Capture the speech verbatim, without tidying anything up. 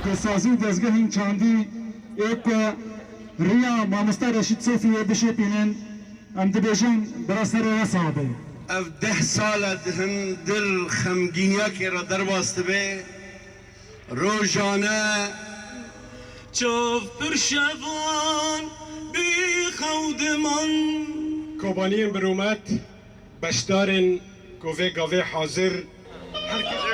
Ku sazî û dezgehên çandî ê ku riya mamoste Reşîd Sofî yê bişêpînin, em dibêjin bira serê we sax be. Ev deh sal e di hundir xemgîniyakê re derbas dibe. Rojane çav pir şevan bi xew diman. Kobaniyên bi rûmet, beşdarên ku vê gavê hazir. Her kes